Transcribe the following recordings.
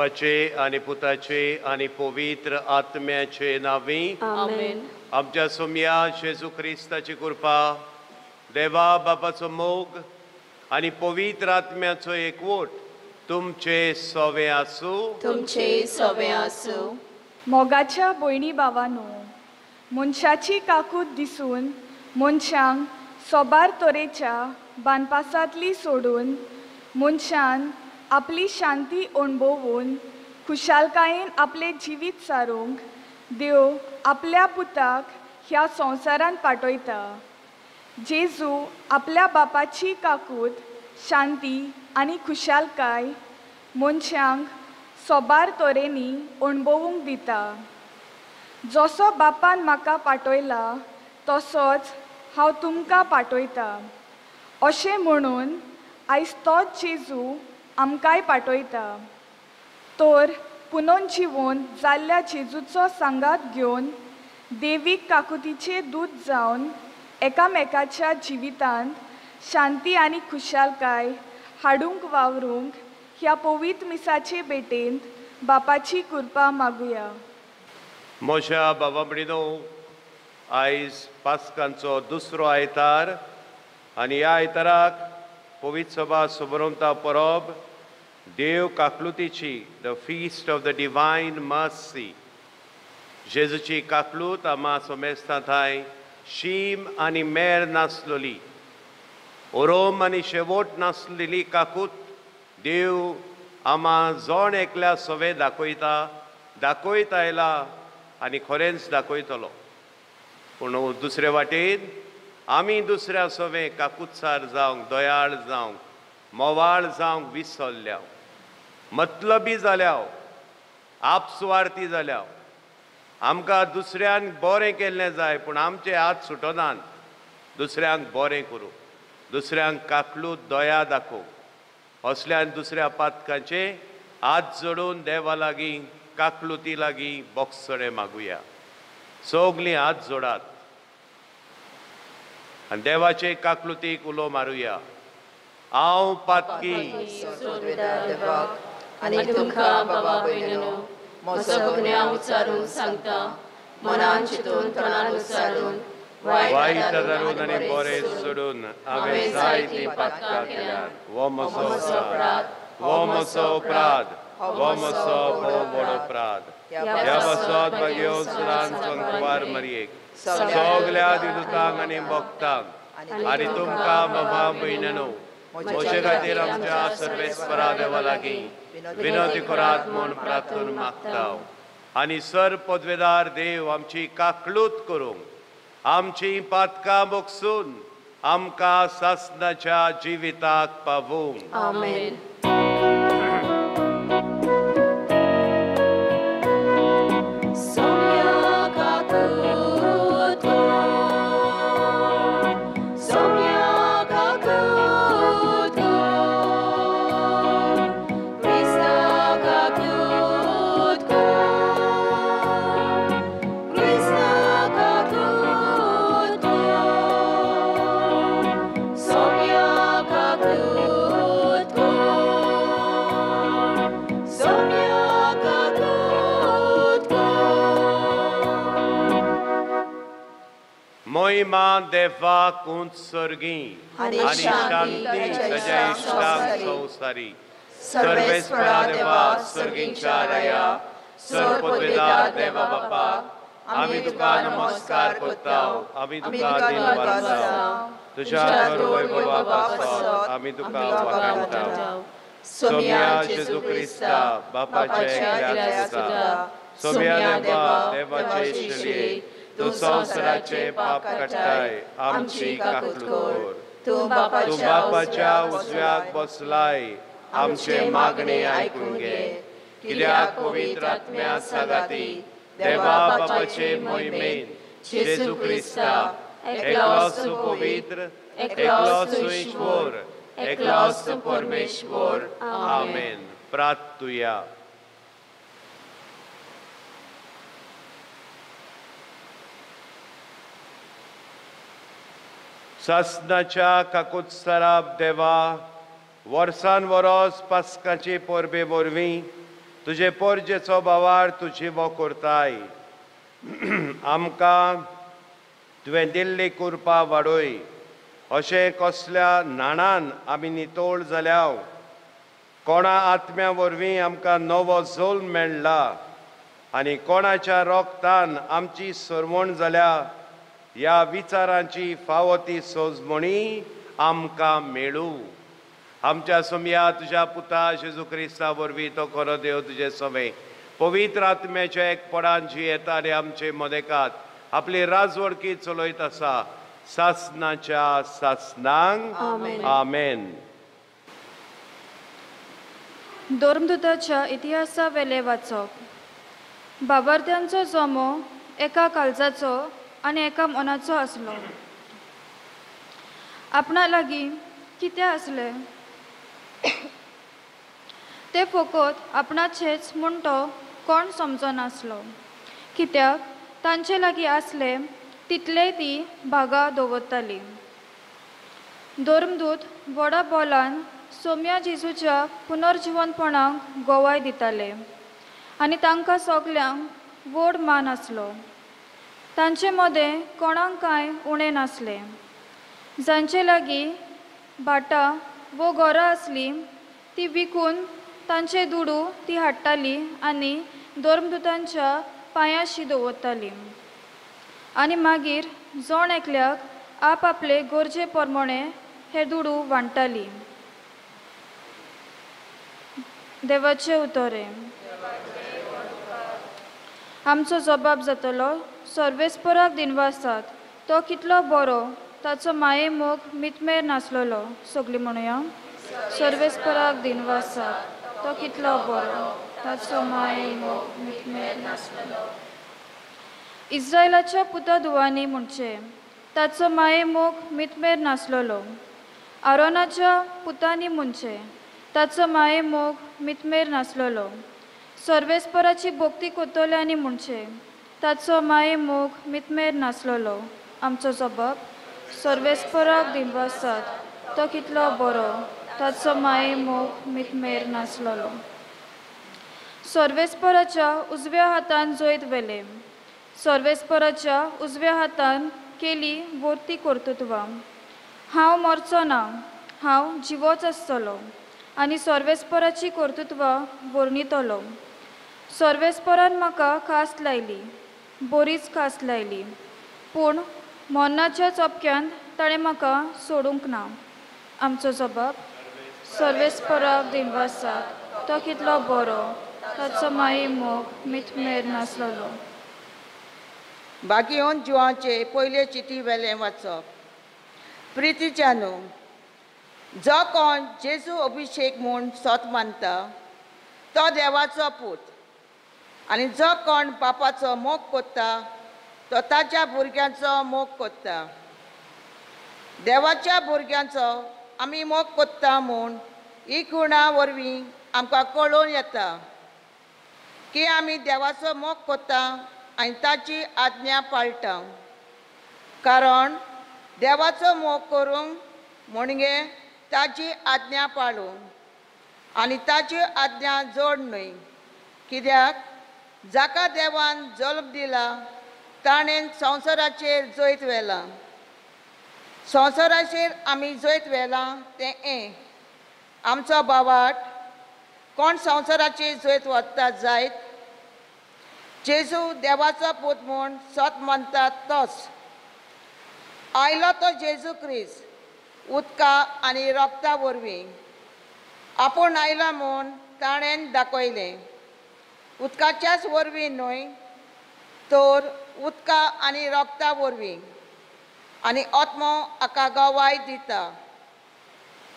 बापाचे आनी पुताचे आनी पवित्र आत्म्याचे नांवी आमेन। आमच्या सोम्या जेजू क्रिस्ताची कृपा, देवा बापाचो मोग आनी पवित्र आत्म्याचो एकवट तुमचे सवे आसूं, तुमचे सवे आसूं। मोगाच्या भयणी भावानो, मनशाची काकूत दिसून मनशांक सोबार तरेच्या बांदपासांतली सोडून मनशान आपली शांती अणभवून खुशालकायेन आपलें जिवीत सारूंक देव आपल्या पुताक ह्या संवसारांत पाठयता। जेजू आपल्या बापाची काकूत, शांती आनी खुशालकाय मनशांक सोबार तरेनी अणभवूंक दिता। जसो बापान म्हाका पाठयला तसोच हांव तुमकां पाठयता अशें म्हणून आयज तोच जेजू आमकांय पाठयता। तर पुनर्जिवन जाल्ल्या जेजूचो सांगात घेवन देवीक काकुतीचे दूत जावन एकामेकाच्या जिवितांत शांती आनी खुशालकाय हाडूंक वावरूंक ह्या पवित्र मिसाचे भेटेंत बापाची कृपा मागुया। म्हज्या बाबा भयणीनो, आयज पास्कांचो दुसरो आयतार आनी ह्या आयताराक पवित्र सभा सुबरमता परब देव काकलुतीची, the feast of the divine mercy. जेजूची काकलूत आमा सोमेस्ता थांय शीम आनी मेर नासलोली, ओरोम आनी शेवट नासलेली काकूत देव आमा जण एकल्या सवे दाखयता, दाखयत आयला आनी खरेंच दाखयतलो। पूण दुसरे वाटेन आमी दुसऱ्या सवे काकुत्सार जावंक, दयाळ जावंक, मोवाळ जावंक विसरल्या, मतलबी जाल्या, आपसुवार्थी जाल्या। आमकां दुसऱ्यान बरें केल्लें जाय पूण आमचे हात सुटनात दुसऱ्यांक बरें करूं, दुसऱ्यांक काकलूत दया दाखोवं। असल्यान दुसऱ्या पातकांचे हात जोडून देवा लागीं, काकलुती लागीं बोगसणे मागुया। सगलीं हात जोडात आनी देवाचे काकलुतीक उलो मारुया। हांव पातकी आनी तुमकां बाबा भयणीनो म्हजो गुन्यांव उच्चारून सांगता, मनान चिंतून तोंडान उच्चारून वायट धरून आनी बरें सोडून हांवें जायतीं पातकां केल्यात। हो म्हजो अपराध, हो म्हजो अपराध, हो म्हजो भोव व्हड अपराध। ह्या पासत भाग्यवंत संकवार मरयेक, सगल्या दिदुतांक आनी भक्तांक आनी तुमकां बाबा भयणीनो म्हजे खातीर आमच्या सर्वेस्परा देवा लागीं विनंती करात म्हूण प्रार्थना मागता। आनी सर पदवेदार देव आमची काकलूत करूंक, आमची पातकां बोगसून आमकां सासणाच्या जिविताक पावूंक। आमेन। महिमा देवाक उंच सर्गी आनी शांती ताज्या इश्टांक संवसारी। सर्वेस्परा देवा, सर्गींच्या राया, सर पदवेदार देवा बापा, आमी तुका नमस्कार करता, आमी तुका दिनवासता, तुज्या खर वैभवा पासत आमी तुका वाखाणटा। सोम्या जेजू क्रिस्ता बापाचे एकल्याच पुता, सोम्या देवा देवाचे चलये, तूं संवसाराचे पाप काडटाय, आमची काकलूत कर। तूं बापाच्या उजव्याक बसलाय, आमचे मागणे आयकून घे। कित्याक पवित्र आत्म्या सांगाती देवा बापाचे मोहिमेन जेजू क्रिस्ता एकलोच पवित्र, एकलोच ईश्वर, एकलोच परमेश्वर। आमेन। प्रार्थुया। सासनाच्या काकुत्सराब देवा, वर्सान वरोस पास्काचे परबे वरवीं तुजे पोरजेचो भावार तूं जिवो करताय. आमकां तुवें दिल्ली कृपा वाडय, अशें कसल्या न्हाणान आमी नितळ जाल्या. कोणा आत्म्या वरवीं आमकां नवो जल्म मेळ्ळा आनी कोणाच्या रोगतान आमची सरवण जाल्या, ह्या विचारांची फावो ती सोजमणी आमकां मेळूं. आमच्या सोमया तुज्या पुता जेजू क्रिस्ता वरवीं तो खरो देव तुजे सवे पवित्र आत्म्याच्या एकपणान जियेता आनी आमचे मदेकात आपली राजवडकी चलयत आसा सासनाच्या सासनांक. आमेन. धर्मदूताच्या इतिहासा वेले वाचप. बाबार्थ्यांचो जमो एका काळजाचो आनी एका मनाचो आसलो. आपणा लागीं कितें आसलें तें फकत आपणाचेच म्हूण तो कोण समजनासलो, कित्याक तांचे लागीं आसले तितलेय ती भागां दवरताली. धर्मदूत व्हडा बोलान सोम्या जेजूच्या पुनर्जिवनपणाक गवाय दिताले आनी तांकां सगल्यांक व्हड मान आसलो. तांचे मदें कोणाक कांय उणें नासलें. जांचे लागीं भाटां वो घरां आसलीं ती विकून तांचे दुडू ती हाडटाली आनी धर्मदूतांच्या पांयांशी दवरताली आनी मागीर जण एकल्याक आपआपले गरजे प्रमाणे हे दुडू वांट्टाली. देवाचें उतरें. आमचो जबाब जातलो सर्वेस्पराक दिनवासात, तो कितलो बरो, ताचो माये मोग मितमेर नासलेलो. सगळीं म्हणुया, सर्वेस्पराक दिनवासात, तो कितलो बरो, ताचो माये मोग मितमेर नासलेलो. इस्रायलाच्या पुता धुवांनी म्हणचें, ताचो माये मोग मितमेर नासलेलो. आरोनाच्या पुतांनी म्हणचें, ताचो माये मोग मितमेर नासलेलो. सर्वेस्पराची भक्ती करतल्यांनी म्हणचें, ताचो माये मोग मितमेर नासलेलो. आमचो जबाब सर्वेस्पराक दिनवासात, तो कितलो बरो, ताचो माये मोग मितमेर नासलेलो. सर्वेस्पराच्या उजव्या हातान जैत व्हेलें, सर्वेस्पराच्या उजव्या हातान केली वर्ती कर्तृत्वां. हांव मरचो ना, हांव जिवोच आसतलो आनी सर्वेस्पराची कर्तृत्वां वर्णितलो. सर्वेस्परान म्हाका खास लायली, बरीच खास लायली, पूण मरणाच्या चपक्यान ताणें म्हाका सोडूंक ना. आमचो जबाब सर्वेस्पराक दिनवासात, तो कितलो बरो, ताचो माये मोग मितमेर नासलेलो. बागियोन जिवाचे पयले चिटी वेलें वाचप. प्रितीच्यानू, जो कोण जेजू अभिषेक म्हूण सत मानता तो देवाचो पूत, आनी जो कोण बापाचो मोग करता तो ताच्या भुरग्यांचो मोग करता. देवाच्या भुरग्यांचो आमी मोग करता म्हूण ही गुणा वरवीं आमकां कळोवन येता की आमी देवाचो मोग करता आनी ताची आज्ञा पाळटा. कारण देवाचो मोग करूंक म्हणजे ताची आज्ञा पाळूंक, आनी ताची आज्ञा जड न्हय, कित्याक जाका देवान जल्म दिला ताणें संवसाराचेर जैत व्हेलां. संवसाराचेर आमी जैत व्हेलां तें हें, आमचो बावाट कोण संवसाराचेर जैत व्हरता जायत, जेजू देवाचो पूत म्हूण सत मानतात तोच. आयलो तो जेजू क्रिस्त उदका आनी रोगता वरवीं आपूण आयला म्हूण ताणें दाखयलें. उदकाच्याच वरवीं न्हय तर उदका आनी रोगता वरवीं, आनी आत्मो हाका गवाय दिता,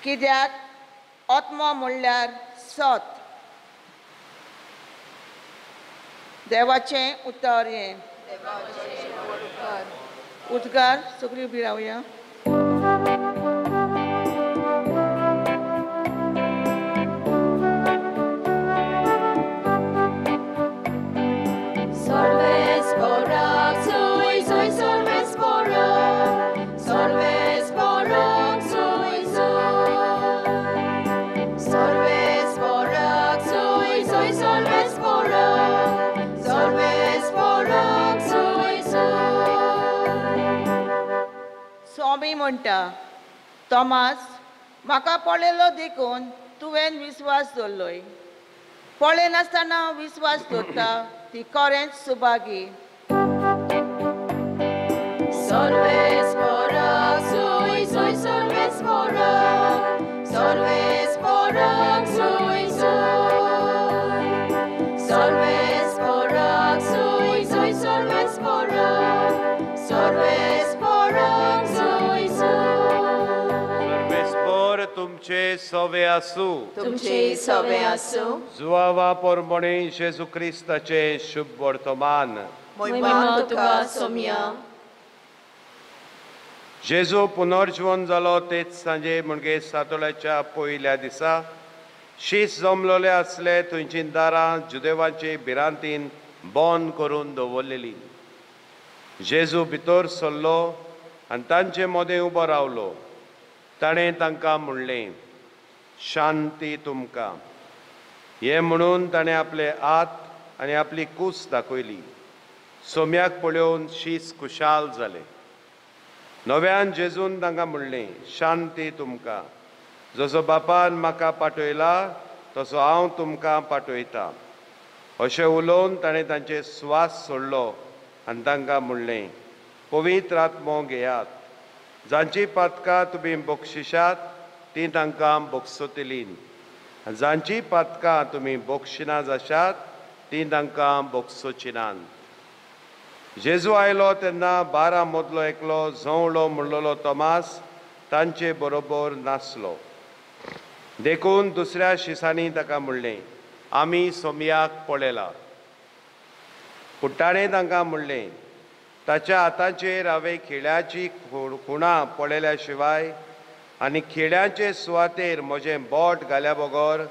कित्याक आत्मो म्हणल्यार सत. देवाचें उतर हें. उद्गार सगळीं उबी रावया. Solves म्हणटा, तोमास, म्हाका पळयलो देखून तुवें विस्वास दवरलोय. पळयनासतना विस्वास दवरता ती खरेंच सुभागी. तुमचे सवे आसू, तुमचे सवे आसू. जुआवा पोरमणे जेजू क्रिस्ताचे शुभ वर्तमान. महिमा तुका सोम्या. जेजू पुनर्जीवन जालो तेच सांजे म्हणजे सातोळ्याच्या पयल्या दिसा शीस जमलोले आसले थंयची दारां जुदेवाचे भिरांतीन बंद करून दवरलेली. जेजू भितर सरलो आनी तांचे मदें उबो रावलो. ताणें तांकां म्हणलें, शांती तुमकां. हें म्हणून ताणें आपले हात आनी आपली कूस दाखयली. सोम्याक पळोवन शीस खुशाल जाले. नव्यान जेजून तांकां म्हणलें, शांती तुमकां. जसो बापान म्हाका पाठयला तसो हांव तुमकां पाठयता. अशें उलोवन ताणें तांचे स्वास सोडलो आनी तांकां म्हणलें, पवित्र आत्मो घेयात. जांची पातकां तुमी बक्षिशात ती तांकां बक्षतलीं, जांची पातकां तुमी बक्षिना जाशात ती तांकां बक्षोची नात. जेजू आयलो तेन्ना 12 मदलो एकलो जवळो म्हणलेलो तोमास तांचे बरोबर नासलो. देखून दुसऱ्या शिसांनी ताका म्हणलें, आमी सोमयाक पळयला. पूण ताणें तांकां म्हणलें, ताच्या हाताचेर हांवें खिळ्याची खुणां पळयल्या शिवाय आनी खिळ्याचे सुवातेर म्हजें बोट घाल्या बगर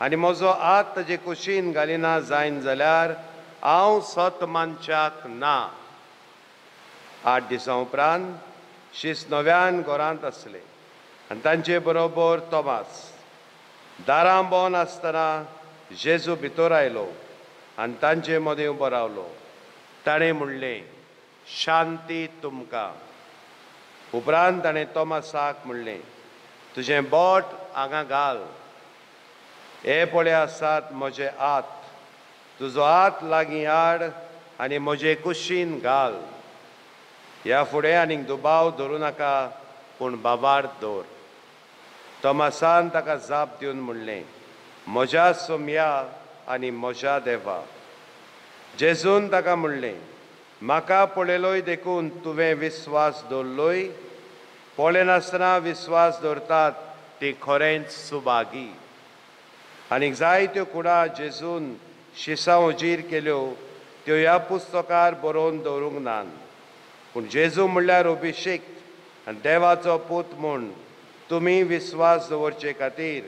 आनी म्हजो हात ताजे कुशीन घालिना जायन जाल्यार हांव सत मानच्याक ना. 8 दिसां उपरांत शीस नव्यान घरांत आसले आनी तांचे बरोबर तोमास. दारां बंद आसतना जेजू भितर आयलो आनी तांचे मदें उबो रावलो. ताणें म्हणलें, शांती तुमकां. उपरांत ताणें तोमासाक म्हणलें, तुजें बोट हांगा घाल, हे पळय आसात म्हजे हात, तुजो हात लागीं हाड आनी म्हजे कुशीन घाल. ह्या फुडें आनीक दुबाव धरूं नाका, पूण बाबार दवर. तोमासान ताका जाप दिवन म्हणलें, म्हज्या सोमया आनी म्हज्या देवा. जेजून ताका म्हणलें, म्हाका पळयलोय देखून तुवें विस्वास दवरलोय. पळयनासतना विस्वास दवरतात ती खरेंच सुभागी. आनीक जायत्यो कुडां जेजून शिसां उजीर केल्यो त्यो ह्या पुस्तकार बरोवन दवरूंक नात. पूण जेजू म्हणल्यार अभिषेक आनी देवाचो पूत म्हूण तुमी विस्वास दवरचे खातीर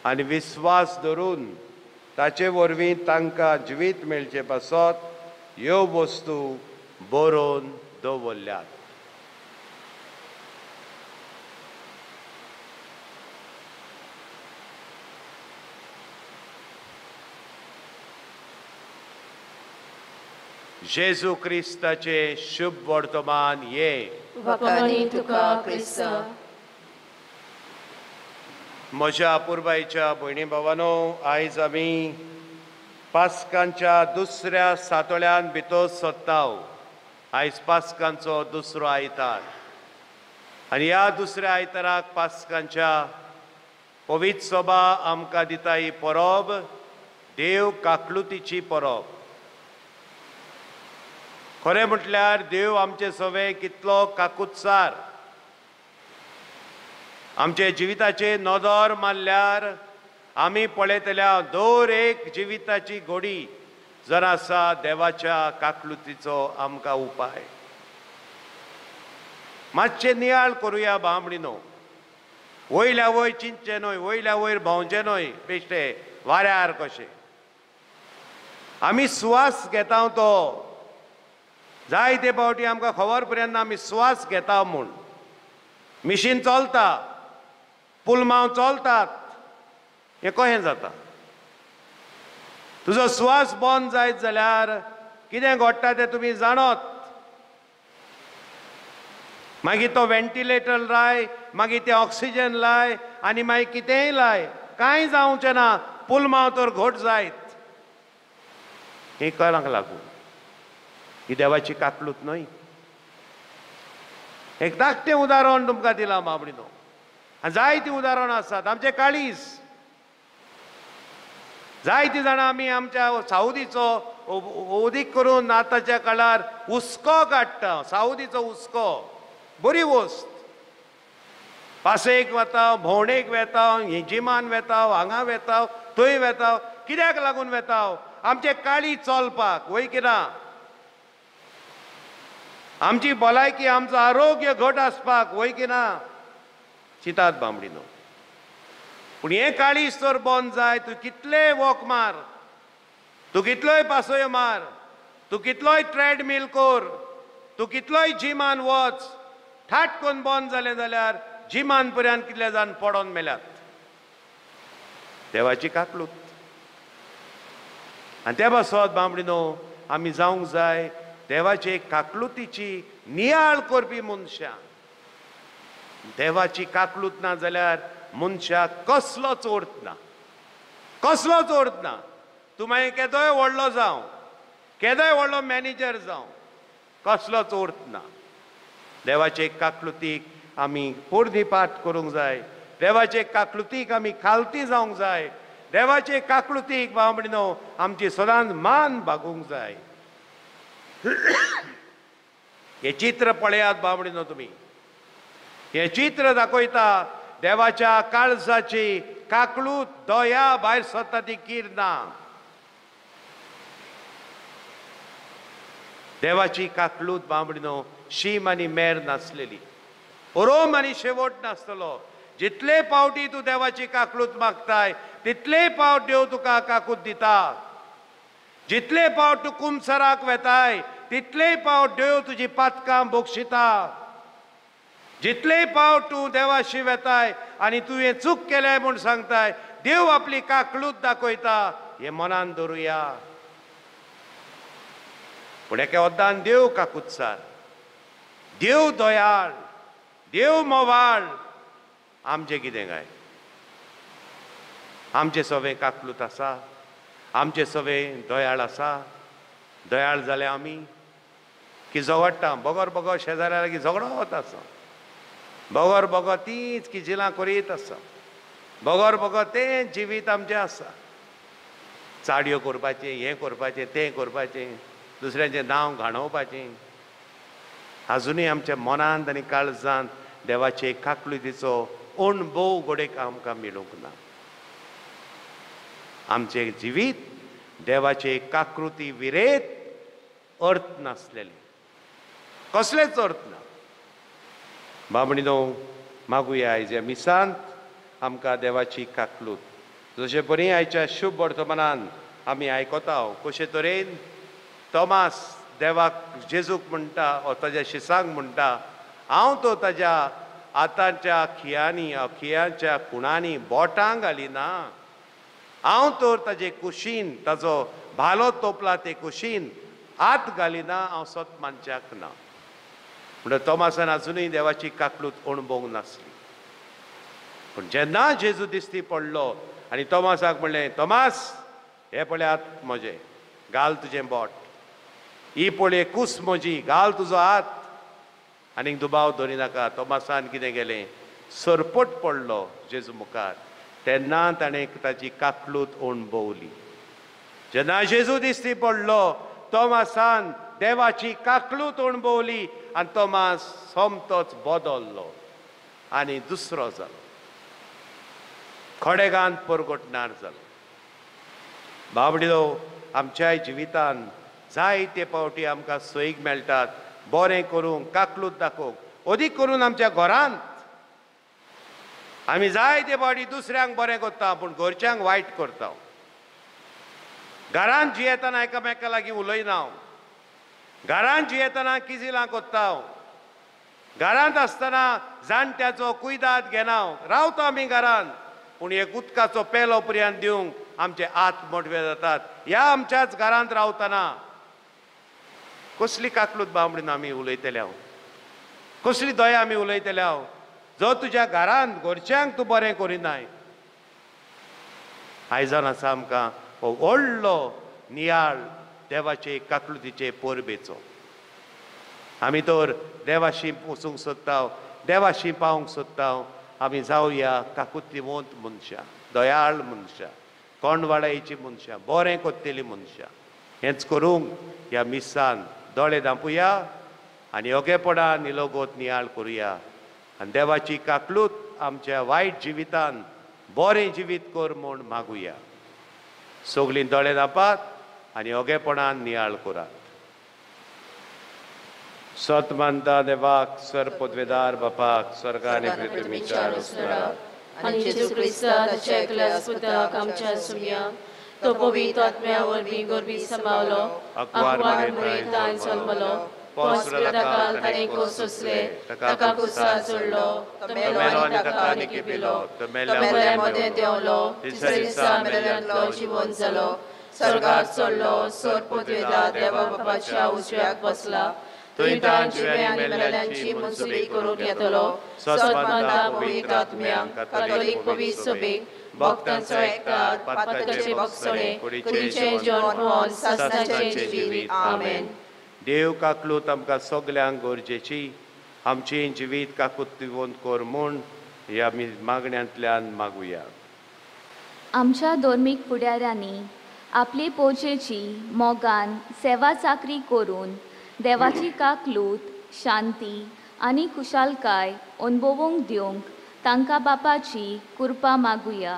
आनी विस्वास दवरून ताचे वरवीं तांकां जिवीत मेळचे पासत ह्यो वस्तू बरोवन दवरल्यात. जेजू क्रिस्ताचे शुभ वर्तमान ये. म्हज्या पुरबायच्या भयणी भावानो, आयज आमी पास्कांच्या दुसऱ्या सातोळ्यान भितर सोदताव. आयज पास्कांचो दुसरो आयतार आनी ह्या दुसऱ्या आयताराक पास्कांच्या पवित्र सभा आमकां दिता ही परब, देव काकलुतीची परब. खरें म्हटल्यार देव आमचे सवे कितलो काकुत्सार. आमचे जिविताचे नदर मारल्यार आमी पळयतल्या दर एक जिविताची घोडी जर आसा देवाच्या काकलुतीचो आमकां उपाय. मातशें नियाळ करुया बामणीनो. वयल्या वयर चिंतचें न्हय, वयल्या वयर भोंवचें न्हय, बेश्टे वाऱ्यार कशें आमी स्वास घेता तो जायते फावटी आमकां खबर पर्यंत आमी स्वास घेता म्हूण. मिशीन चलता, पुलमांव चलतात, हें कशें जाता? तुजो स्वास बंद जायत जाल्यार कितें घडटा तें तुमी जाणत. मागीर तो वेंटिलेटर लाय, मागीर तें ऑक्सिजन लाय आनी मागीर कितेंय लाय, कांय जावचें ना, पुलमांव तर घट जायत. ही कळांक लागून ही देवाची काकलूत न्हय. एक धाकटें उदाहरण तुमकां दिलां बाबडीनो, जायतीं उदाहरणां आसात. आमचें काळीज, जायतीं जाणां आमी आमच्या सावदीचो उदीक करून आतांच्या काळार हुस्को काडटा. सावदीचो हुस्को बरी वस्त, पासयेक वता, भोंवडेक वेता, जिमान वेता, हांगा वेता, थंय वेता. कित्याक लागून वेता? आमचें काळीज चलपाक वय की ना, आमची भलायकी, आमचो आरोग्य घट आसपाक वय की ना. चिंतात बामडीनो. पूण हें काळीज तर बंद जाय, तूं कितलेय वॉक मार, तूं कितलोय पासयो मार, तूं कितलोय ट्रेडमील कर, तूं कितलोय जिमान वच, ठाट करून बंद जालें जाल्यार जिमान पर्यंत कितले जाण पडोन मेल्यात. देवाची काकलूत. आनी त्या पासत बामडीनो आमी जावंक जाय देवाचे काकलुतीची नियाळ करपी मनशां. देवाची काकलूत ना जाल्यार मनशाक कसलोच अर्थ ना, कसलोच अर्थ ना. तूं मागीर केदोय व्हडलो जावं, केदोय व्हडलो मॅनेजर जावं, कसलोच अर्थ ना. देवाचे काकलुतीक आमी पुर्णीपाठ करूंक जाय, देवाचे काकलुतीक आमी खालती जावंक जाय, देवाचे काकलुतीक बाबडीनो आमची सदांच मान बागूंक जाय. हें चित्र पळयात बाबडीनो तुमी, हें चित्र दाखयता देवाच्या काळजाची काकलूत, दया भायर सरता ती किरणां. देवाची काकलूत बाबडीनो शीम आनी मेर नासलेली, ओरोम आनी शेवट नासतलो. जितले पावटी तूं देवाची काकलूत मागताय तितले पावट देव तुका काकूत दिता. जितले पावट तूं कुमसराक वेताय तितले पावट देव तुजी पातकां बक्षिता. जितले पावट तूं देवाशी वेताय आनी तुवें चूक केल्याय म्हूण सांगताय, देव आपली काकलूत दाखयता. हें मनान धरुया. पूण एके ओद्दान देव काकुत्सार, देव दयाळ, देव मोवाळ. आमचें कितें काय? आमचें सगळें काकलूत आसा, आमचें सगळें दयाळ आसा. दयाळ जाल्यार आमी की झगडटा, बगर बगर शेजाऱ्या लागीं झगडत आसा, बगर बगर तीच किजिलां करीत आसा, बगर बगर तें जिवीत आमचें आसा. चाडयो करपाचें, हें करपाचें, तें करपाचें, दुसऱ्यांचें नांव घाणोवपाचें. आजुनूय आमच्या मनांत आनी काळजांत देवाचे काकलुतीचो अणभव घडयेक आमकां मेळूंक ना. आमचें जिवीत देवाचे काकृती विरेत अर्थ नासलेलें, कसलेच अर्थ ना. बामणीनो मागुया आयज ह्या मिसांत आमकां देवाची काकलूत. जशें बरी आयच्या शुभ वर्तमानान आमी आयकता कशे तरेन तोमास देवाक जेजूक म्हणटा, ओ ताज्या शिसांक म्हणटा, हांव तो ताज्या आतांच्या खियांनी, खियांच्या खुणांनी बोटां घालिना, हांव तर ताजे कुशीन, ताजो भालो तोपला ते कुशीन हात घालिना, हांव सत मानच्याक ना. म्हणटा तोमासान आजुनूय देवाची काकलूत अणभवूंक नासली. पूण जेन्ना जेजू दिश्टी पडलो आनी तोमासाक म्हणलें, तोमास हे पळयात म्हजें, घाल तुजें बोट, ही पळय कूस म्हजी, घाल तुजो हात, आनीक दुबाव दवरिनाका. तोमासान कितें केलें? सरपट पडलो जेजू मुखार. तेन्ना ताणें ताची काकलूत अणभवली. जेन्ना जेजू दिश्टी पडलो तोमासान देवाची काकलूत अणभवली आनी तोमास सोमतोच बदल्लो आनी दुसरो जालो, खडेगांत परगटणार जालो. बाबडीलो आमच्याय जिवितान जायते पावटी आमकां सोयीक मेळटात बरें करूंक, काकलूत दाखोवंक. अदीक करून आमच्या घरांत आमी जायते पावटी दुसऱ्यांक बरें करता पूण घरच्यांक वायट करता. घरांत जियेतना एकामेका लागीं उलयना, घरांत जियेतना किजिलां करता, घरांत आसतना जाणट्याचो कुयदाद घेना. रावता आमी घरांत पूण एक उदकाचो पेलो पर्यंत दिवंक आमचे हात मोटवे जातात. ह्या आमच्याच घरांत रावतना कसली काकलूत बामडीन आमी उलयतले. हांव कसली दया आमी उलयतले हांव जो तुज्या घरांत घरच्यांक तूं बरें करिनाय. आयजान आसा आमकां हो व्हडलो नियाळ देवाचे काकलुतीचे परबेचो. आमी तर देवाशी वचूंक सोदता, देवाशी पावंक सोदता. आमी जावया काकुतीवंत मनशां, दयाळ मनशां, कोंडवाडायेची मनशां, बरें कोत्तेली मनशां. हेंच करूंक ह्या मिसान दोळे धांपुया आनी योगेपणान निलोगोत नियाळ करुया आनी देवाची काकलूत आमच्या वायट जिवितान बरें जिवीत कर म्हूण मागुया. सगळीं दोळे धांपात आनी योगेपणान नियाळ करात. सत मानता देवाक, सर पदवेदार बापाक, स्वर्गा आनी पृथ्वीच्या रचणाराक, आनी जेजू क्रिस्ता ताच्या एकल्या पुताक आमच्या सुमया, तो पवित्र आत्म्या वरवीं गोरवी समावलो, आंकवार मुळेंतान जल्मलो, पोसकाल ताणें सोंसले, ताका कुसार जोडलो, तो मेलो आनी ताका निकिपिलो, तो मेल्ल्या मदें देंवलो, तिसऱ्या दिसा मेल्ल्यांतलो जिवन जालो, स्वर्गार चडलो, सर पदवेदार देवा बापाच्या उजव्याक बसला, थंय ताण जिव्या आनी मेल्ल्यांची मुंसुली करूंक येतलो. सत मानता पवित्र आत्म्याक, कातोलीक पवित्र सभेक, भक्तांचो एकचार, पातकाचें भोगसणें, कुडीचें जेवण, सासणाचें जिवीत. आमेन. देव काकलूत आमकां सगल्यांक गरजेची, आमचें जिवीत काकुतीवंत कर म्हूण ह्या मागण्यांतल्यान मागुया. आमच्या धर्मीक फुडाऱ्यांनी आपले पोजेची मोगान सेवा चाकरी करून देवाची काकलूत, शांती आनी खुशालकाय अनुभवूंक दिवंक तांकां बापाची कृपा मागुया.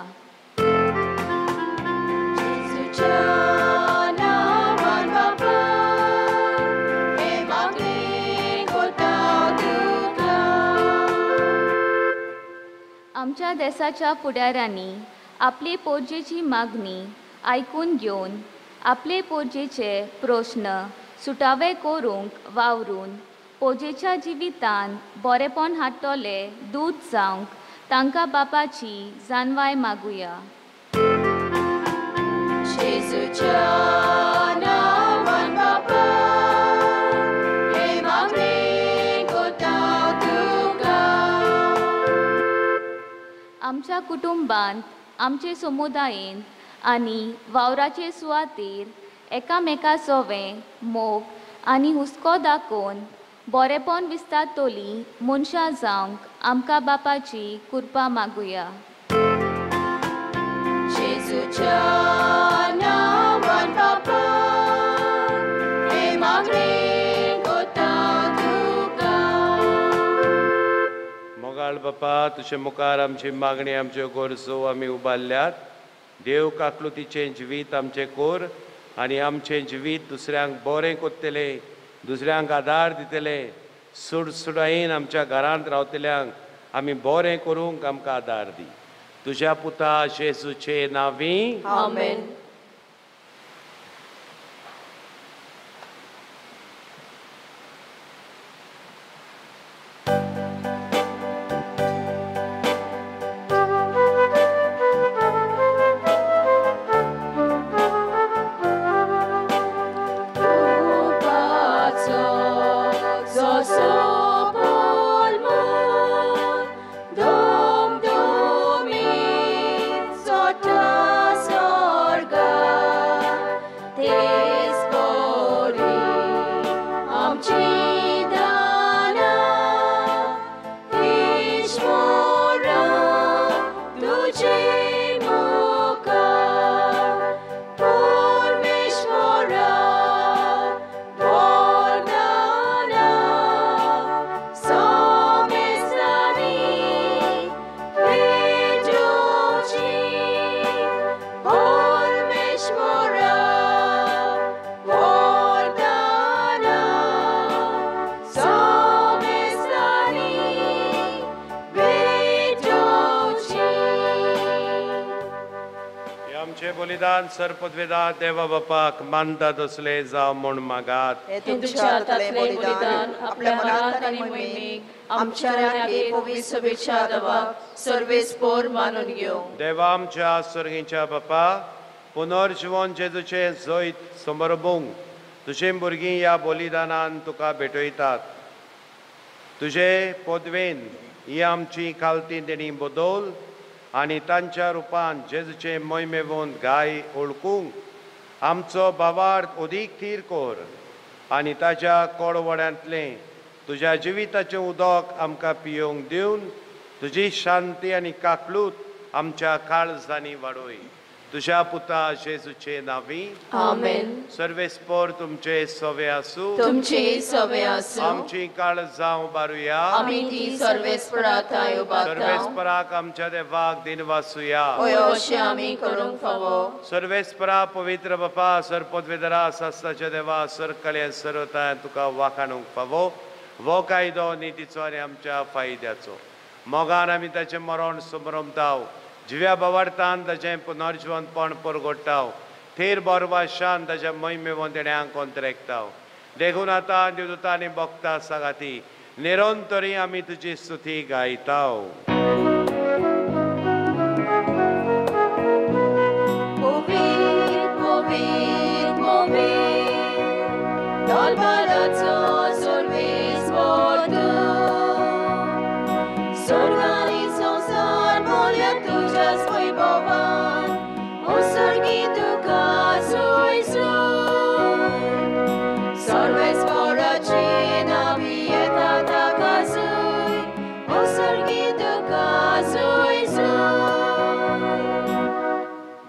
आमच्या देसाच्या फुडाऱ्यांनी आपले पोरजेची मागणी आयकून घेवन आपले पोरजेचे प्रश्न सुटावे करूंक वावरून पोजेच्या जिवितान बरेपण हाडटले दूत जावंक तांकां बापाची जानवाय मागुया. आमच्या कुटुंबांत, आमचे समुदायेंत आनी वावराचे सुवातेर एकामेका सोवें मोग आनी हुस्को दाखोवन बरेपण विस्तारतली मनशां जावंक आमकां बापाची कृपा मागुया. मोगाळ बापा, तुजे मुखार आमची मागणी, आमच्यो गरजो आमी उबारल्यात. देव काकलुतीचें जिवीत आमचें कोर आनी आमचें जिवीत दुसऱ्यांक बरें कोत्तलें, दुसऱ्यांक आदार दितले, सुडसुडायेन आमच्या घरांत रावतल्यांक आमी बरें करूंक आमकां आदार दी. तुज्या पुता जेजूचे नांवी आमेन. बलिदान सर्पद्वेदा देवा बापाक मानता तसले जाव म्हूण मागात. तुमच्या हातांतलें बलिदान आपल्या मनात आनी मोहिमेक आमच्या पवित्र सभेच्या देवाक सर्वेस्पोर मानून घेवं. देवा आमच्या स्वर्गीच्या बापा, पुनर्जिवन जेजूचें जैत समरबूंक तुजे भुरगीं ह्या बलिदानान तुका भेटयतात. तुजे पदवेन ही आमची खालती देणी बदल आनी तांच्या रुपान जेजूचे मोहिमेवंत गाय ओळखूंक आमचो भावार्थ अदीक थीर कर आनी ताज्या कोडवड्यांतलें तुज्या जिविताचें उदक आमकां पियोवंक दिवन तुजी शांती आनी काकलूत आमच्या काळजांनी वाडय. तुज्या पुता जेजूचे नांवी आमेन. सर्वेस्पर तुमचे सवे आसूं. तुमचे सवे आसूं. आमची काळजां उबारुया. आमी ती सर्वेस्परा थंय उबारता. सर्वेस्पराक आमच्या देवाक दिनवासुया. हय अशें आमी करूंक फावो. सर्वेस्परा पवित्र बापा सरपदवेदरा सासणाच्या देवा सरकल्या सर्वताय तुका वाखाणूंक फावो. हो कायदो नितीचो आनी आमच्या फायद्याचो. मोगान आमी ताचें मरण समरमताव. जिव्या भावार्थान ताचें पुनर्जिवंतपण परगोडटाव. थेर बोरवाशान ताच्या मोहिमेवंत देण्यांक अंतरेकताव. देखून आतां देवदूतांनी भक्ता सांगाती निरंतरी आमी तुजी स्तुती गायताव. पवित्र पवित्र पवित्र दलबलाचो सर्वेस्पर तूं. स्वर्ग आनी संवसार भरल्या तुज्याच वैभवान. ओ स्वर्गी तुका सोय सोय. सर्वेस्पराचे नांवी येता ताका सोय. ओ स्वर्गी तुका सोय सोय.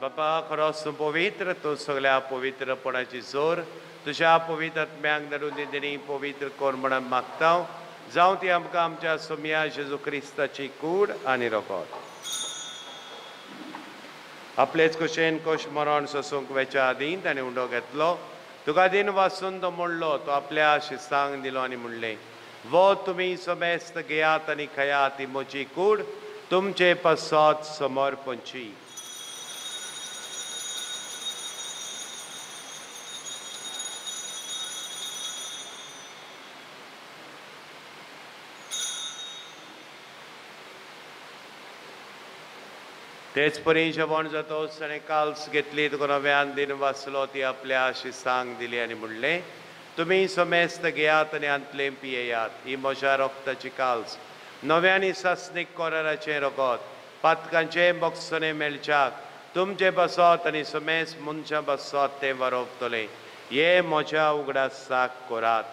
बापा खरोच तूं पवित्र, तूं सगळ्या पवित्रपणाची जोर. तुज्या पवित्र आत्म्यांक धाडून दिनी पवित्र कर म्हणून मागता. जावं ती आमकां आमच्या सोम्या जेजू क्रिस्ताची कूड आनी रगत. आपलेच कुशेन कोश मरण सोसूंक वेच्या आदीं ताणें उंडो घेतलो. तुका दिन वासून तो म्हणलो. तो आपल्या शिस्तांक दिलो आनी म्हणलें, वो तुमी समेस्त घेयात आनी खयात, ही म्हजी कूड तुमचे पासत समर्पणची. तेच परी जेवण जातोच ताणें काल्स घेतली. तुका नव्यान दिन वाचलो. ती आपल्या शिस्तांक दिली आनी म्हणलें, तुमी समेस्त घेयात आनी हांतलें पियेयात. ही म्हज्या रक्ताची काल्स, नव्यानी सासणीक कोराराचें रगत, पातकांचें बक्षणें मेळच्याक तुमचे बसत आनी समेस्त मनशां बसत तें वरोवतलें. हे म्हज्या उगडासाक करात.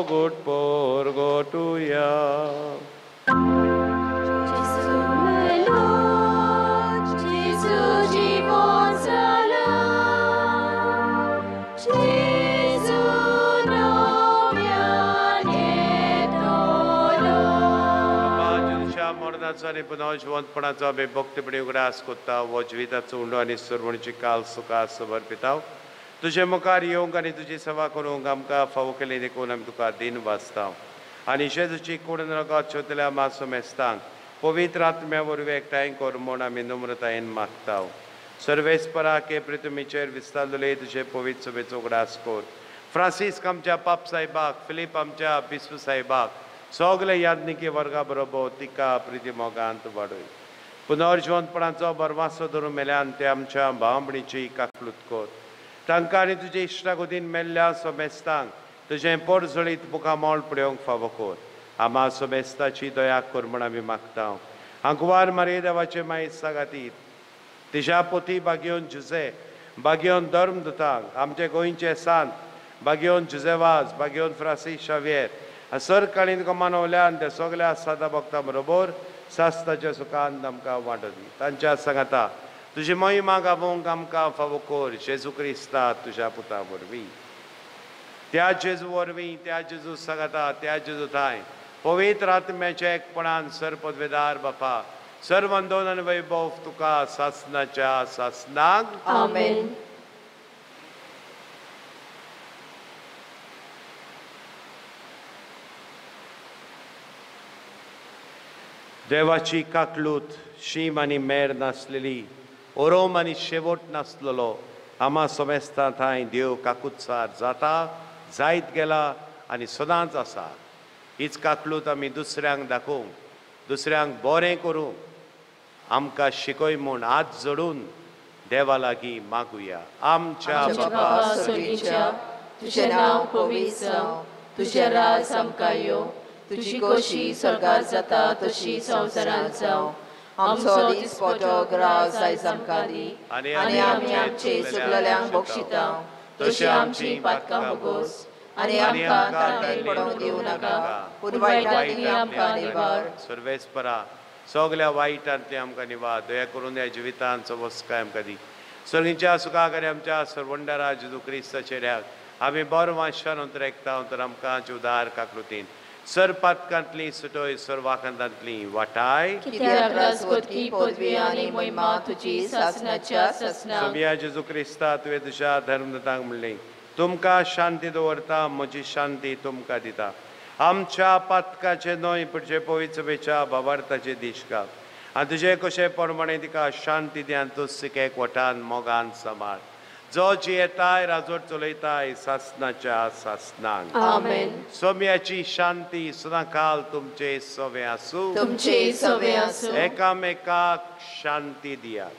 गोट पोर गोटुया. मरणाचो आनी पुनर्जिवंतपणाचो आमी भक्तीपणी उगडास कोत्ता. हो जिविताचो उंडो आनी सर्वणची काल सुखा समर्पिताव. तुजे मुखार येवंक आनी तुजी सेवा करूंक आमकां फावो केली देखून आमी तुका दिन वाचता. आनी जेजूची कूड रगत शोधल्या मासो मेस्तांक पवित्र आत्म्या वरवीं एकठांय कर म्हूण आमी नम्रतायेन मागता. सर्वेस्परा के पृथ्वीचेर विस्तारलेले तुजे पवित्र सभेचो उगडास कर. फ्रांसिस्क आमच्या पाप साहेबाक, फिलीप आमच्या बिस्व साहेबाक, सगळे याज्ञिकी वर्गा बरोबर तिका प्रिती मोगांत वाडय. पुनर्जिवंतपणाचो बरवासो धरून मेल्यान ते आमच्या भावणीची काकलूत कर. तांकां आनी तुजे इश्टागोदीन मेल्ल्या सोमेस्तांक तुजें पोरजळीत मुखामळ पळोवंक फावो कर. आमा सोमेस्ताची दया कर म्हूण आमी मागता. आंकवार मारये देवाचे मायेस्त सांगातीत तिज्या पोती बागयोन जुजे, बागयोन धर्मदूतांक, आमचे गोंयचे सांत बागयोन जुजेवाज, बागयोन फ्रांसीस शाव्येर, सरकाळीन कमानवल्यान त्या सगल्या सादा भक्तां बरोबर सास्ताच्या सुखान आमकां वांटो दी. तांच्या सांगाता तुजी महिमा गावोवंक आमकां फावो कर. जेजू क्रिस्ता तुज्या पुता वरवीं. त्या जेजू वरवीं, त्या जेजू सांगाता, त्या जेजू थांय पवित्र आत्म्याच्या एकपणान सर्पदवेदार बापा सर्वंदोन आनी वैभव तुका सासनाच्या सासनाक. आमेन. देवाची काकलूत शीम आनी मेर नासलेली, ओरोम आनी शेवट नासलेलो, आमा सोमेस्ता थांय देव काकुत्सार जाता जायत गेला आनी सदांच आसा. हीच काकलूत आमी दुसऱ्यांक दाखोवंक, दुसऱ्यांक बरें करूंक आमकां शिकय म्हूण हात जोडून देवा लागीं मागुया. आमच्या बापा स्वर्गीच्या, तुजें नांव पवित्र जावं, तुजें राज आमकां यो, तुजी खोशी स्वर्गार जाता तशी संवसारांत जावं. आमचो दिसपटो ग्रास आयज आमकां दी आनी आमी आमचे चुकलेल्यांक बक्षिता तशी आमची पातकां भोगोस आनी आमकां ताणें पडोवंक दिवं नाका, पूण वायटांतली आमकां निवार. सर्वेस्परा सगल्या वायटांतली आमकां निवार, दया करून ह्या जिवितांत सवस्काय आमकां दी. सर्गीच्या सुखाक आनी आमच्या सर्वंडारा जेजू क्रिस्ता चेऱ्याक आमी बरो वांशान अंतरेकता तर आमकां उदार काकृतीन सर पातकांतली सुटोय, सर वाखांतांतली वाटाय. सोबिया जेजू क्रिस्ता, तुवें तुज्या धर्मदूतांक म्हणलें, तुमकां शांती दवरता, म्हजी शांती तुमकां दिता. आमच्या पातकाचे न्हय पूण जे पवित्र सभेच्या भावार्थाचे दीश घाल आनी तुजे कशे प्रमाणे तिका शांती दी आनी तूं सिकेक वटान मोगान सांबाळ, जो जियेताय राजवट चलयताय सासनाच्या सासनाक. आमेन. सोम्याची शांती सदांकाल तुमचे सवे आसूं, तुमचे सवे आसूं. एकामेकाक शांती दियात.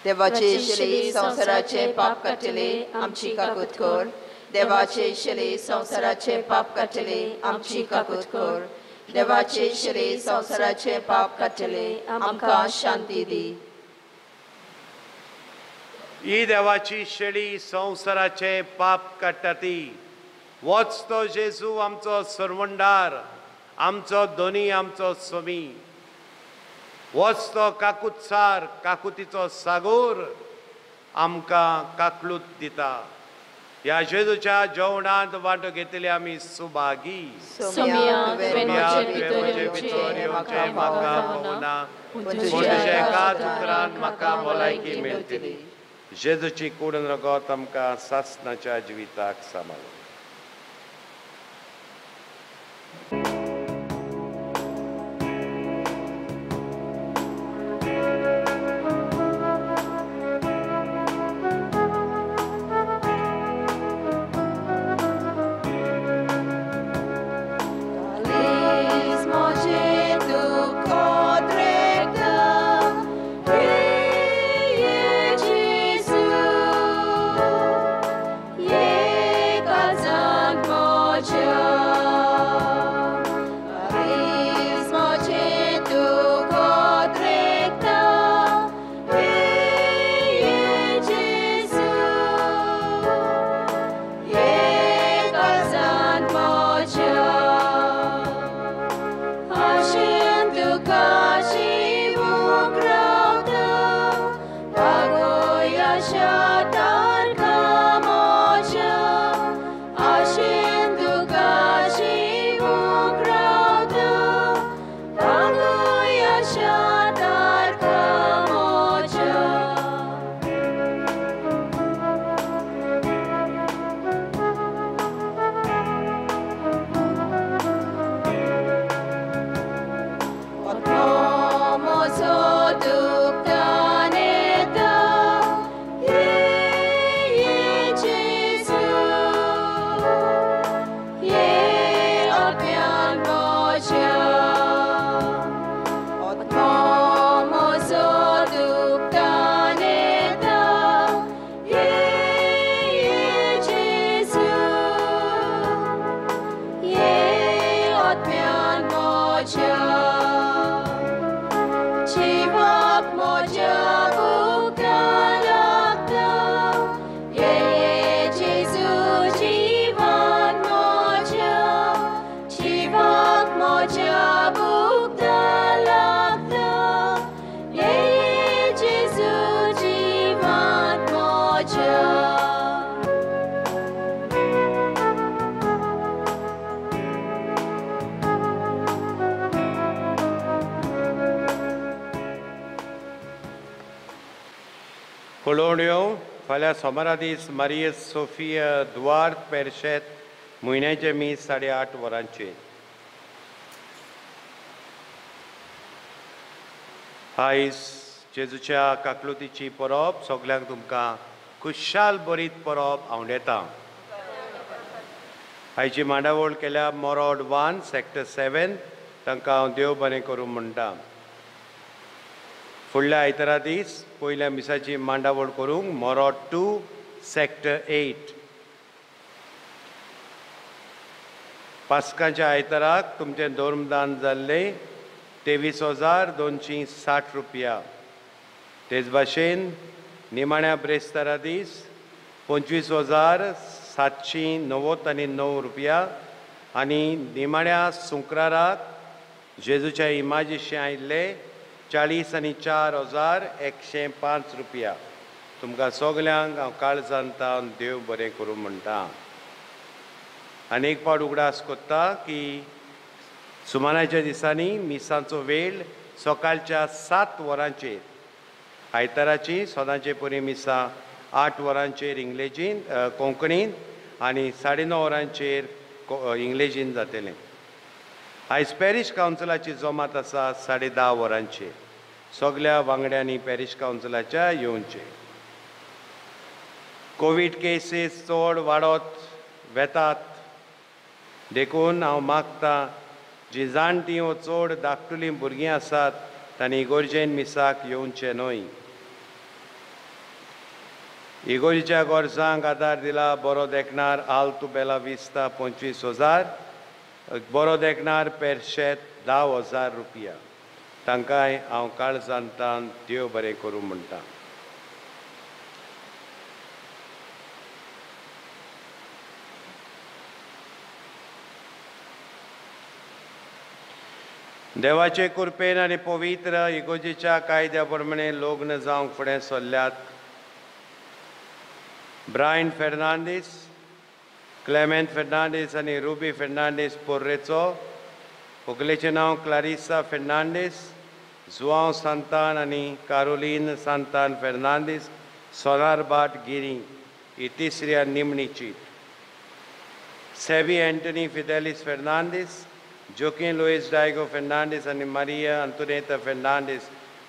देवाचे शिले संवसाराचे पाप काडटले आमची काकूत कर, देवाचे शिले संवसाराचे पाप काडटले आमची काकूत कर, देवाचे शिले संवसाराचे पाप काडटले आमकां शांती दी. ही देवाची शेळी संवसाराचे पाप काडटा ती. वच तो जेजू आमचो सरवंडार, आमचो धनी, आमचो स्वामी. वच तो काकुतसार, काकुतीचो सागोर आमकां काकलूत दिता. ह्या जेजूच्या जेवणांत वांटो घेतले आमी सुभागी. म्हाका पवना, पूण तुज्या एकाच उतरान म्हाका भलायकी मेळटली. जेजूची कूड रगत आमकां सासनाच्या जिविताक सांबाळ. कळोवण्यो फाल्यां सोमारा दीस मारियस सोफिया दुवार्त पेरशेत म्हयन्याचें मीस 8:30 वरांचेर. आयज जेजूच्या काकलुतीची परब सगल्यांक तुमकां खुशाल बरीत परब आंवडेता. आयची मांडावळ केल्या मोरोड 1 सेक्टर 7 तांकां हांव देव बरें करूं म्हणटा. फुडल्या आयतारा दीस पयल्या मिसाची मांडावळ करूंक मोरोड 2 सेक्टर 8. पास्काच्या आयताराक तुमचें धर्मदान जाल्लें 23,260 रुपया. तेच भाशेन निमाण्या ब्रेस्तारा दीस 25,799 रुपया आनी निमाण्या सुंक्राराक जेजूच्या इमाजिशें आयिल्ले 44,105 रुपया. तुमकां सगल्यांक हांव काळजान तावन देव बरें करूं म्हणटा. आनी एक पावट उगडास कोत्ता की सुमानाच्या दिसांनी मिसांचो वेळ सकाळच्या 7 वरांचेर, आयताराची सदांचे परी मिसां 8 वरांचेर इंग्लेजीन कोंकणीन आनी 9:30 वरांचेर इंग्लेजीन जातलें. आयज पॅरीश कावन्सिलाची जमात आसा 10:30 वरांचेर. सगल्या वांगड्यांनी पॅरीश कावन्सिलाच्या येवचें. कोवीड केसीस चड वाडत वेतात देखून हांव मागता जी जाणटीं वो चड धाकटुलीं भुरगीं आसात तांणी इगोर्जेन मिसाक येवचें न्हय. इगोर्जेच्या गरजांक आदार दिला बरो देखणार आल्तु बेला विस्ता 25,000, बरो देखणार पेरशेत 10,000 रुपया. तांकांय हांव काळजान तान देव बरें करूं म्हणटा. देवाचे कृपेन आनी पवित्र इगोर्जेच्या कायद्या प्रमाणे लग्न जावंक फुडें सरल्यात ब्रायन फेर्नांडीस, क्लेमेंट फेर्नांडीस आनी रुबी फेर्नांडीस पोर्रेचो, व्हंकलेचें नांव क्लारिसा फेर्नांडीस, जुआंव सांतान आनी कारोलीन सांतान फेर्नांडीस, सोनारबाट गिरी ही तिसरी आनी निमणी चीट. Sebi Antony Fidelis Fernandes, Joaquim Luis Diego Fernandes आनी मारिया अंतुनेता फेर्नांडीस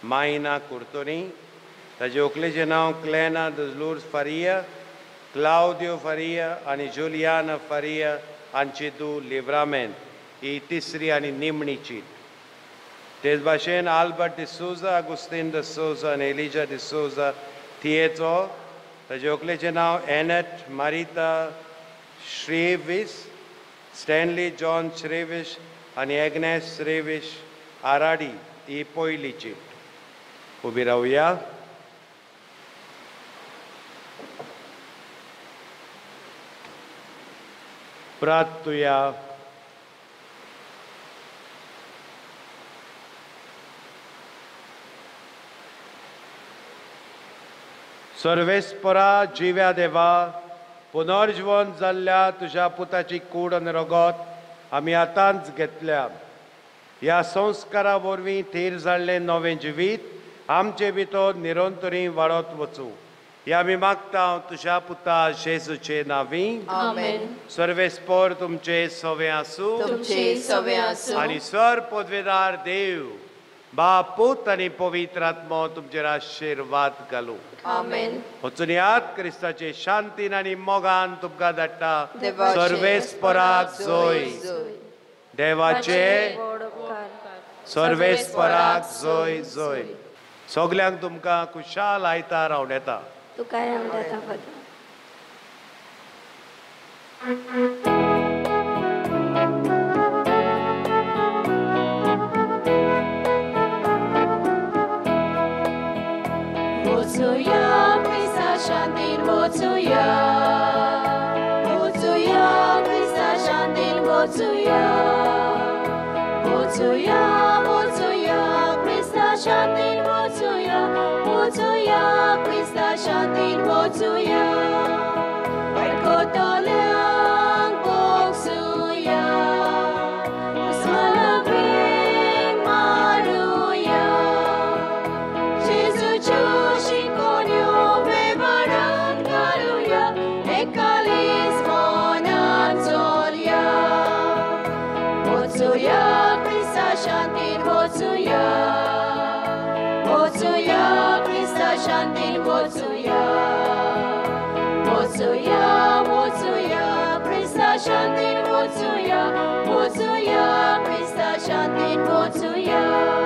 मायना कुर्तोरी, ताजे व्हंकलेचें नांव क्लेना दुजलूर्स फारिया, क्लावदियो फारिया आनी जुलियाना फारिया हांची धूव लिव्रामेन ही तिसरी आनी निमणी चीट. तेच भाशेन आल्बर्ट डिसोजा, आगुस्तीन डिसोजा आनी एलिजा डिसोजा थियेचो, ताजे व्हंकलेचें नांव एनट मारिता श्रेवीस, स्टॅनली जॉन श्रेवीश आनी एग्नेस श्रेवीश आराडी ही पयली चीट. उबी रावया. प्रार्थुया. सर्वेस्परा जिव्या देवा, पुनर्जीवन जाल्ल्या तुज्या पुताची कूड आनी रगत आमी आतांच घेतल्या. ह्या संस्कारा वरवीं थीर जाल्लें नवें जिवीत आमचे भितर निरंतरी वाडत वचूं ह्या आमी मागता तुज्या पुता जेजूचे नांवी. आमेन. सर्वेस्पर तुमचे सवे आसूं आनी सर पदवेदार देव बाप पूत आनी पवित्र आत्मो तुमचेर आशिर्वाद घालूं. आमेन. वचून याद क्रिस्ताचे शांतीन आनी मोगान तुमकां धाडटा. सर्वेस्पराक जोय. देवाचे सर्वेस्पराक जोय जोय. सगल्यांक तुमकां खुशाल आयतार आंवडेता. तुकाय आंवडेता father. Wocuja, Krista Shantin, wocuja. Wocuja, Krista Shantin, wocuja. Wocuja, wocuja, Krista Shantin, wocuja. Wocuja, Krista Shantin, wocuja. Pagkotolang buksuya, mas malaping maruya. Jesus Diyos bebaran kaluya, ekalis monan solya. Wocuya, Krista Shantin, wocuya. Wocuya, शांतीन वचुया. वचुया वचुया क्रिस्ता शांतीन वचुया, वचुया क्रिस्ता शांतीन वचुया.